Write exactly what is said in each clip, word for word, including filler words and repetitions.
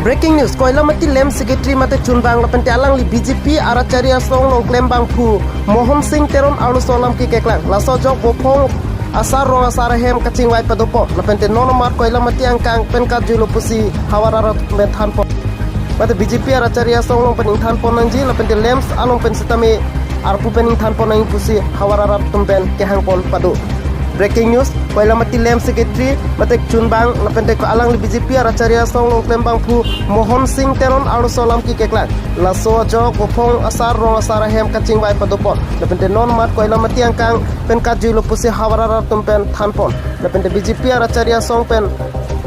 Breaking news, Koilamati LAMP Secretary mate chunbang lapente alangli B J P Arachari Asong along klembangphu Mohon Sing Teron arloso alam keklang. Laso ajok Vophong asar rong asar ahem kachingvai padopon lapente non amat Koilamati angkang pen katjuilo pusi havar arat pen thanpon. Mate B J P Arachari Asong along pen ingthanpon nangji lapente LAMPS along pen sitame arpu pen ingthanpon nangji pusi havar arat atum pen kehangpon pado. Breaking news, Koilamati LAMP Secretary mate chunbang lapente alangli B J P Arachari Asong along klembangphu Mohon Sing Teron arloso alam keklang. Laso ajok Vophong asar rong asar ahem kachingvai padopon lapente non amat Koilamati angkang pen katjuilo pusi havar arat atum pen thanpon. Lapente B J P Arachari Asong pen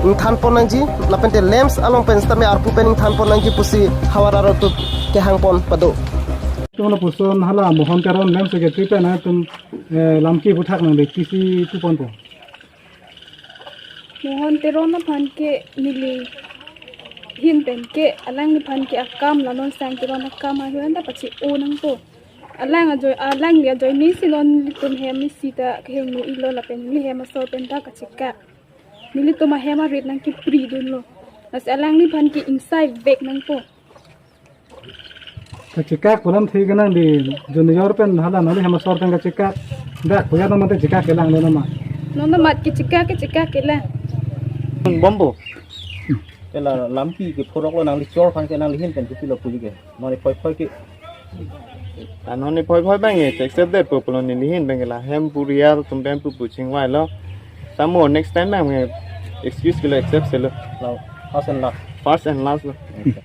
ingthanpon nangji lapente LAMPS along pen sitame arpu pen ingthanpon nangji pusi havar arat atum kehangpon pado. Tum lapuson hala Mohon Teron LAMP Secretary pen atum, eh, lamki puthak nangde kisi puponpo. Mohon Teron aphan ke neli hin pen ke alangliphan ke akam la non sang Teron akam ahu anta pachi-o nangpo. Alang ajoine, alangli ajoine si non nelitum hem isi ta kehingno-ilo lapen neli hem asor pen ta kachekak. Nelitum ahem arit nangkipridunlo. Lasi alangliphan ke ingsaivek nangpo. Kachekak pu alamthe kenangde junior pen hala nangli hem asor pen kachekak. Dak puya nang mate chekak kelang lo nama. Non amat kachekak, kachekak kelang. Bombo. Ela lamki kephuroklo nangli chor aphan ke nangli hin pen kopilo puji ke. Non ni phoi phoi ke. Ah, non ni phoi phoi abang ke accept detpo pulo neli hin abang ke la hem purial atum pen pupu chingvailo. Tamo next time abang ke excuse kelo accept selo. Lo, first and last. First and last lo.